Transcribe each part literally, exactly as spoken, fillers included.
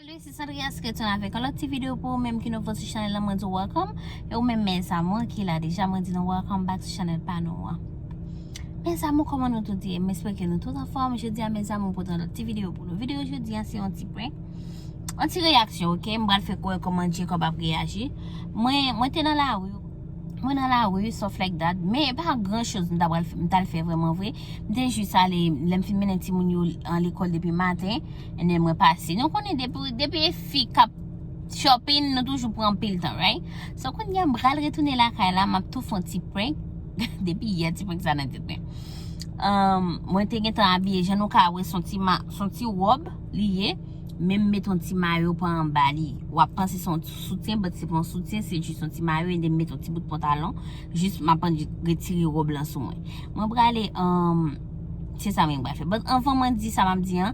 Salut, se Sandrias ki retounen avèk yon lòt ti videyo pou ou menm ki nouvo sou chanèl la, mwen di w welcome. E ou menm mes amours ki la deja, mwen di nou welcome back sou chanèl pa nou an. Mes amours, kòman nou tout ye? M espere ke nou tout anfòm. Jodi a, mes amours, m pote yon lòt ti videyo pou nou. Videyo jodi a, se yon ti prank. Yon ti reyaksyon, oke? M pral fè kwè kòman Jacob ap reyaji. Mwen, mwen te nan lari. Mwen nan lari, stuff like that. Men e pa gran choz m ta pral fè, m t al fè vrèman vre. M te jis ale, lè m fin mennen timoun yo an lekòl depi maten, and then mwen pase. Nou konnen depi, depi e fi k ap shopping, nou toujou pran anpil tan, right? So, kounye a, m pral retounen lakay la, m ap tou fè yon ti prank. Depi yè, ti prank sa nan tèt mwen. Um, mwen te gentan abiye, jan nou ka wè, se yon ti ma-, se yon ti wòb li ye. Men m met yon ti mayo pa anba li. W ap panse se yon soutyen, but se pa yon soutyen, se jis yon ti mayo, and then m met yon ti bout pantalon. Jis m ap retire wòb lan sou mwen. Mwen prale, um, se sa mwen pral fè. But anvan mwen di sa m ap di an,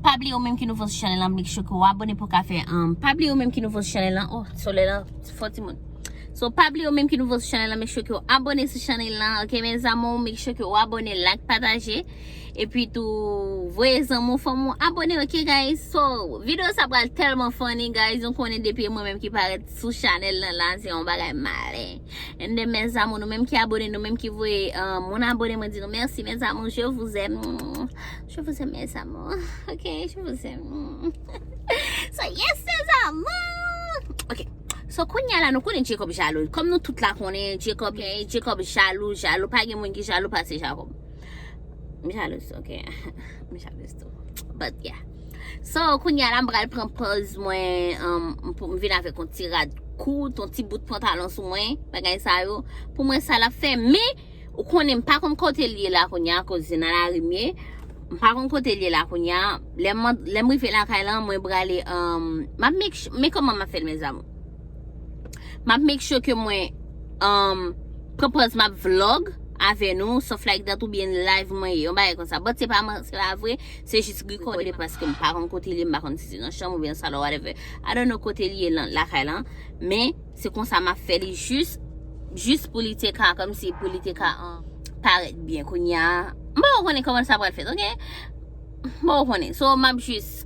pa bliye ou menm ki nouvo sou chanèl lan, make sure ke w abone pou w ka fè, um, pa bliye ou menm ki nouvo sou chanèl lan, oh, solèy lan fò timoun. So, pa bliye ou menm ki nouvo sou chanèl lan, make sure ke w abone sou chanèl lan, oke, mes amours, make sure ke w abone, like, pataje. Epi tou, voye zanmi w, fanmi w abone, oke, guys? So, videyo sa pral tèlman funny, guys. Nou konnen depi e mwen menm ki parèt sou chanèl lan la, se yon bagay malen. And then, mes amours, nou menm ki abone, nou menm ki voye, euh, moun abone, mwen di nou mèsi, mes amours, je vous aime. Je vous aime, mes amours. Ok, je vous aime. So, yes, mes amours. Ok. So, kounye a la, nou konnen Jacob jalou. Kòm nou tout la konnen, Jacob, Jacob jalou, jalou. Pa gen moun ki jalou pase Jacob. M jalous, ok. M jalous tou. But, yeah. So, kounye a la, m pral pran pòz mwen, um, pou m vin avèk yon ti rad kout, yon ti bout pantalon sou mwen, bagay sa yo. Pou mwen, sa l ap fè. Men, ou konnen, m pa konn kote l ye la kounye a, akoz se nan lari m ye. M pa konn kote l ye la kounye a. Lè m, lè m rive lakay lan, mwen prale, um, m ap make sure, men kòman m ap fè l, mes amours? M ap make sure ke mwen, um, pran pòz m ap vlog avè nou, stuff like that, oubyen live mwen ye, yon bagay konsa. But se pa man-, se pa vre, se jis rekòde paske m pa konn kote l ye, m pa konn si se nan chanm oubyen nan salon, whatever. I don't know kote l ye lan, lakay lan, men se konsa m ap fè li jis, jis pou li te ka, kòmsi pou li te ka, um, parèt byen kounye a. M pa konnen kòman sa pral fèt, ok? M pa konnen. So, m ap jis,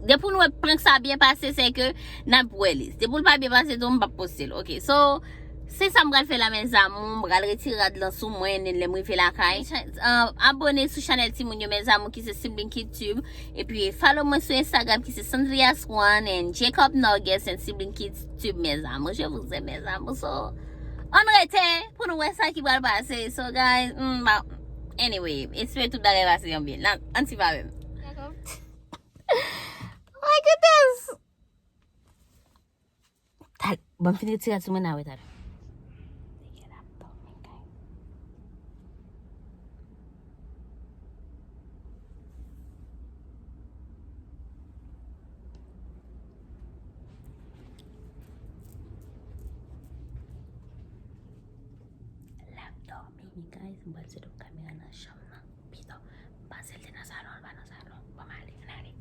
depi nou wè prank sa byen pase, se ke n ap wè li. Depi l pa byen pase tou, m p ap poste l. Ok, so, se sa m pral fè la, mes amours. M pral retire rad lan sou mwen, nen lè m rive lakay. Uh, abone sou chanèl timoun yo, mes amours, ki se Sibling Kid Tube. Epi, follow mwen sou Instagram, ki se Sandrias One and Jacob Nuggets and Sibling Kid Tube, mes amours. Je vous aime, mes amours. So, ann rete pou nou wè sa ki pral pase. So, guys, mm, ba, anyway, espere tout bagay pase yon byen. Nan, ann ti pa menm. Jacob. My goodness! Tal, ban m fin retire sou mwen, n a wè talè. Nèg yo ap dòmi, guys. L ap dòmi, guys. M pral sete kamera nan chanm nan. Pito, m panse l te nan salon, l pa nan salon. Ban m ale, ann ale.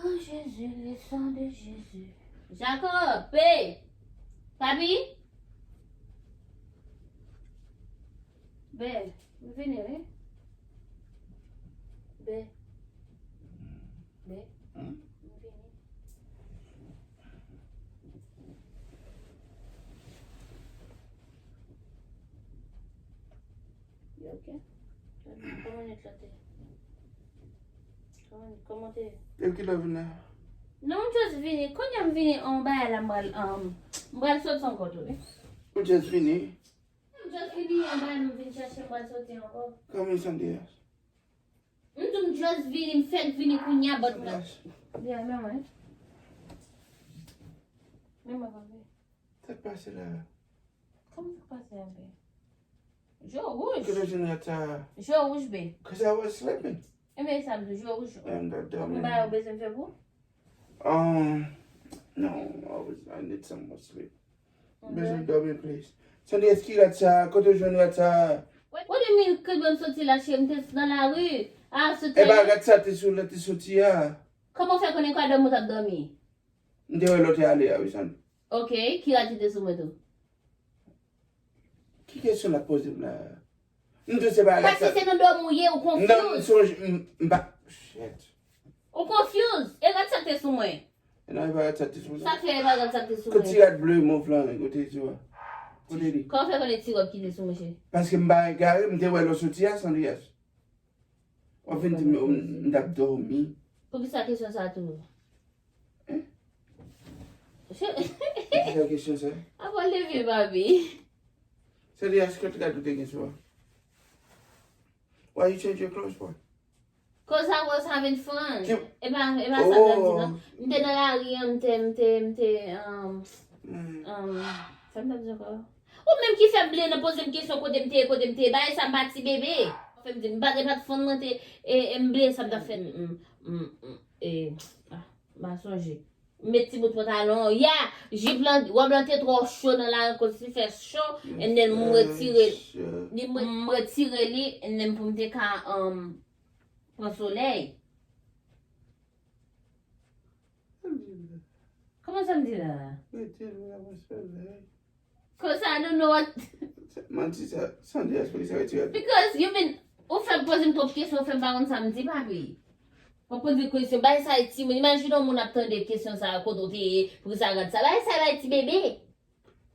Oh Jésus, le sang de Jésus. Jacob, hey! Papi? Bèl, m vini, wi. Bèl. Bèl, m vini. You okay? Kòman nèt la te? Kòman, kòman te? Depi kilè w vin la? Non, m just vini. Kounye a m vini, on bagay la, m pral, um, m pral soti ankò tou, wi. Ou just vini? M just vini, on bagay m vin chèche, m pral soti ankò. Kòman Sandrias? M di w m just vini, m fèk vini kounye a, but m... Sandrias. Yeah, men mwen. Men mwen, papi. Sa k pase la? Kòman sa k pase la, be? Je w wouj. Kote w jwenn rad sa? Je w wouj, be. 'Cause I was sleeping. Enben, sa m di w, je w wouj. Mwen pa yo bezwen fè pou? Um, no, I was, I need some more sleep. Mwen bezwen dòmi, please. Sandrias, ki rad sa? Kote w jwenn rad sa? What do you mean, kòman m soti la, cheri? M te nan lari. Ah, soti. E pa gad sa te sou lè te soti a. Kòman w fè konnen kwa dòmi w t ap dòmi? M te wè lè w te ale a, wi, Sann. Ok, ki rad ki te sou mwen tou? Ki kesyon l ap poze m la? M tou se pa rad sa. Paske se nan dòmi w ye, ou confuse. Non, m sonje, m, m pa, shit. Ou confuse. E rad sa k te sou mwen. E non, e pa rad sa k te sou mwen. Sa k fè e pa rad sa k te sou mwen? Kot ti rad ble mov lan, kote ti wa? Kote li? Kòman w fè konnen ti ròb ki te sou mwen, cheri? Paske m pa egare, m te wè lè w soti a, Sandrias. W ap vin di m, m, m t ap dòmi. Poukisa kesyon sa tou? Hein? Poukisa kesyon sa? Apa w leve, papi? Sandrias, kot gad ou te gen sou a? Why you change your clothes for? Cause I was having fun. Ki- E pa, e pa sa m t ap di, non. Oh. M te nan lari an, m te, m te, m te, um, Hmm. um, sa m t ap di ankò? Ou menm ki fè m bliye nan poze m kesyon kote m te ye, kote m te ye. Bagay sa m pa ti bebe. Fè m di, m pa, e pa t fann mwen te, e, e m bliye sa m t ap fè. M, m, m, m, e, ah, m pa sonje. M met ti bout pantalon, ya, jip lan, wòb lan te twò cho nan la, akoz li fè cho, and then m retire, li m, m retire li, and then pou m te ka, um, pran solèy. Kòman sa m di la? Mete l la, pran solèy. Cause I don't know what. Manti sa, Sandrias, poukisa w retire l? Because you been, ou fè poze m twòp kesyon, ou fè m pa konn sa m di, papi. Ou poze kesyon, bay sa e timoun. Imajine yon moun ap tande kesyon sa, kote w te ye, poukisa rad sa. Bay sa bay ti bebe.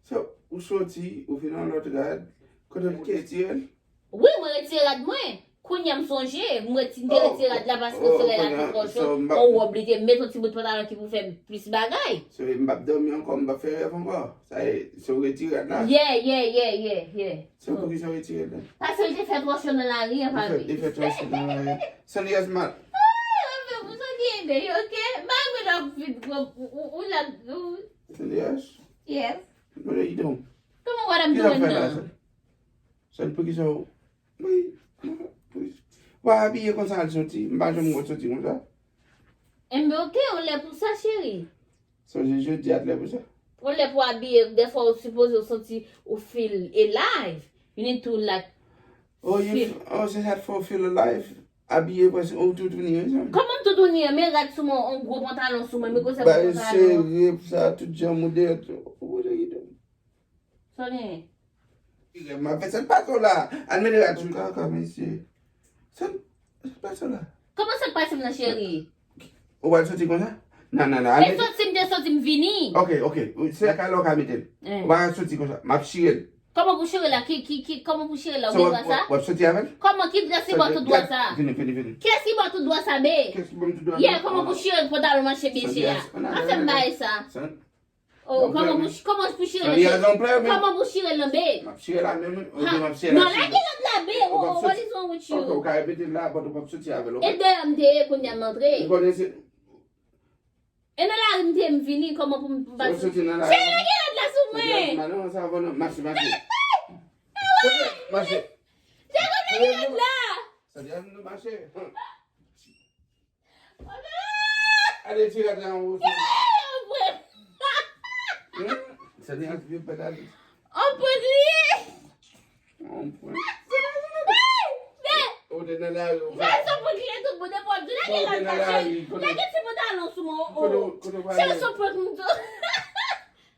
So, ou soti, ou vin yon lòt rad, kote w te retire l? Wi, mwen retire rad mwen. Kounye a m sonje, m reti-, m te retire rad la paske solèy la te twò cho. Yon wòb li te met, yon ti bout pantalon ki pou fè m plis bagay. So, m p ap dòmi ankò, m p ap fè rèv ankò. Sa e, so w retire rad la? Yeah, yeah, yeah, yeah, yeah. So, poukisa w retire l la? Paske l te fè twò cho nan lari an, papi. Li fè twò cho nan lari an. Sandrias mal. Ah, ou soti ede, ok? Bay mwen lòk vit, ou, ou, ou la, ou. Sandrias? Yes. What are you doing? Kòman what I'm doing now? Sèl poukisa w, wi, w abiye konsa al soti, m pa janm wè w soti konsa. Enben, ok, ou lè pou sa, cheri. Sonje jodi a t lè pou sa. Ou lè pou abiye, dèfwa ou sipoze ou santi ou feel alive. You need to, like, oh, you feel, oh, se sa k fè w feel alive? Abiye prèske, ou toutouni, wi, zanmi. Kòman m toutouni an? Men rad sou mwen, yon gwo pantalon sou mwen, men gwo sèl pantalon. Ba sere pou sa, tout janm ou deyò tou. Ou kote ki dòmi? Sa w genyen? M ap fè sa k pase w la. Al mete rad sou kaka, mesye. Sa k pase w la? Kòman sa k pase m nan, cheri? Ou pral soti konsa? Nan, nan, nan. E soti, m te soti, m vini. Ok, ok. Se lakay la w ka mete l. Ou pa ka soti konsa. M ap chire l. Kòman pou chire la? Ki, ki, ki, kòman pou chire la? Ou gen dwa sa? W ap soti avè l? Kòman, ki dwa, ki bò tout dwa sa? Vini, vini, vini. Kiyès ki ba w tout dwa sa, be? Kiyès ki ba m tout dwa sa? Yeah, kòman pou chire pantalon mache byen chè a? Pa fè m bagay sa. Oh, kòman pou, kòman pou chire l? Kòman pou chire l nan, be? M ap chire la menm, wi. Oubyen m ap chire la. Non, lage rad la, be. Oh, what is wrong with you? Ok, ou ka repete l la, but ou p ap soti avè l, ok? E dèyè m te ye, kounye a m antre. Ou konnen se E nan lari m te ye, m vini, kòman pou m pa soti? Cheri, lage rad la sou mwen! Mache, mache. Jacob, lage rad la! Ale, ti rad la anwo. Sèl yon vye pèdal. Yon prank li ye! Yon prank. Ou te nan lari, ou. Sèl yon prank li ye tout bon, depi w ap di, lage rad la, cheri. Lage ti pantalon sou mwen, oh. Sèl yon prank m di w.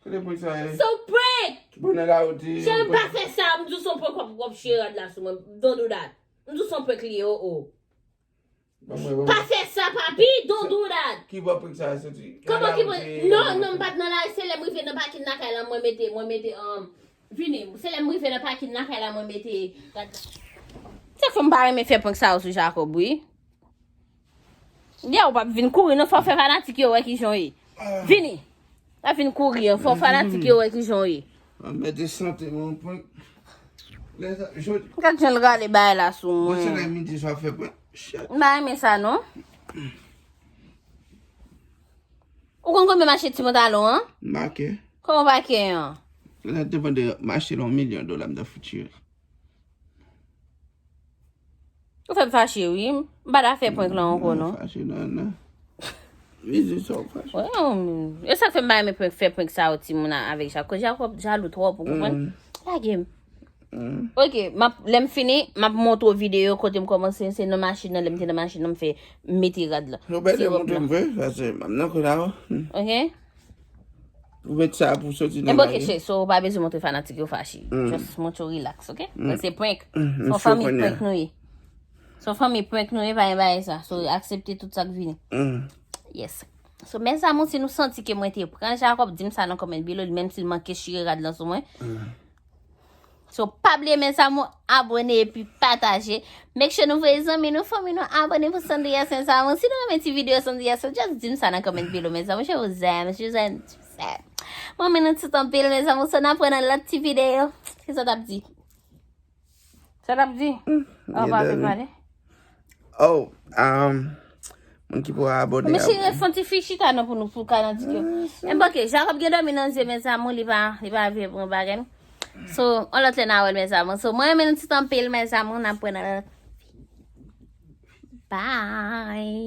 Kote prank sa ye? Son prank! Bon, nan lari ou te. Cheri, pa fè sa, m di w son prank, w ap, w ap chire rad la sou mwen. Don't do that. M di w son prank li ye, oh, oh. Pa fè sa, papi, don't do that. Ki bò prank sa a soti? Kòman ki bò? Non, non, m pa t nan lari, se lè m rive nan pakin lakay la, mwen mete, mwen mete, um, vini, se lè m rive nan pakin lakay la, mwen mete rad la. Sa k fè m pa renmen fè prank sa yo sou Jacob, wi. Dèyè ou p ap vin kouri, non, fò w fè fanatik yo wè kijan w ye. Vini. Pa vin kouri, fò fanatik yo wè kijan w ye. Mwen mete sante mwen prank. Lè sa, jodi. Gad jan l rale bagay la sou mwen. Mwen se lè midi sa fè prank. Shit. M pa renmen sa, non. Ou konn konbyen m achte ti pantalon an? M make. Kòman w make an? Sa depann de m achte l yon milyon dola, m ta fout chire. Ou fè m fache, wi. M pa ta fè prank lan ankò, non. Fache nan, nan. Wi, se sa w fache. Wè, e sa k fè m pa renmen prank, fè prank sa yo, timoun, avèk Jacob. Jacob jalou twòp, ou konprann? Lage m. Ok, m ap, lè m fini, m ap montre w videyo kote m kòmanse, se nan machin nan, lè m te nan machin nan, m fè mete rad la. Yo bèl de montre m vre, paske m nan kou la. Ok? Ou met sa pou soti nan. Enben, ok, cheri, so ou pa bezwen montre fanatik yo fache. Just montre yo relax, ok? Se prank. Se yon fanmi prank nou ye. Se yon fanmi prank nou ye, pa gen bagay sa. So aksepte tout sa k vini. Yes. So, mes amours, si nou santi ke mwen te pran Jacob, di m sa nan comment below, menm si l manke chire rad lan sou mwen. So, pa bliye, mes amours, abone epi pataje. Make sure nou voye zanmi nou, fanmi nou, abone pou Sandrias, mes amours. Si nou renmen ti videyo Sandrias yo, just di m sa nan comment below, mes amours. Je vous aime, je vous aime, je vous aime. Mwen, men nou tout anpil, mes amours. So, n ap wè nan lòt ti videyo. Kisa w t ap di? Sa l ap di? Ou pa vle pale? Oh, um, moun ki pou abone. Mesye, fè yon ti fi chita non pou nou, pou ka nan di ke. Enben, ok, Jacob gen dòmi nan zye, mes amours, li pa, li pa vle pran bagay. So, yon lòt lè n a wè l, mes amours. So, mwen, men nou tout anpil, mes amours, n ap wè nan lòt. Bye.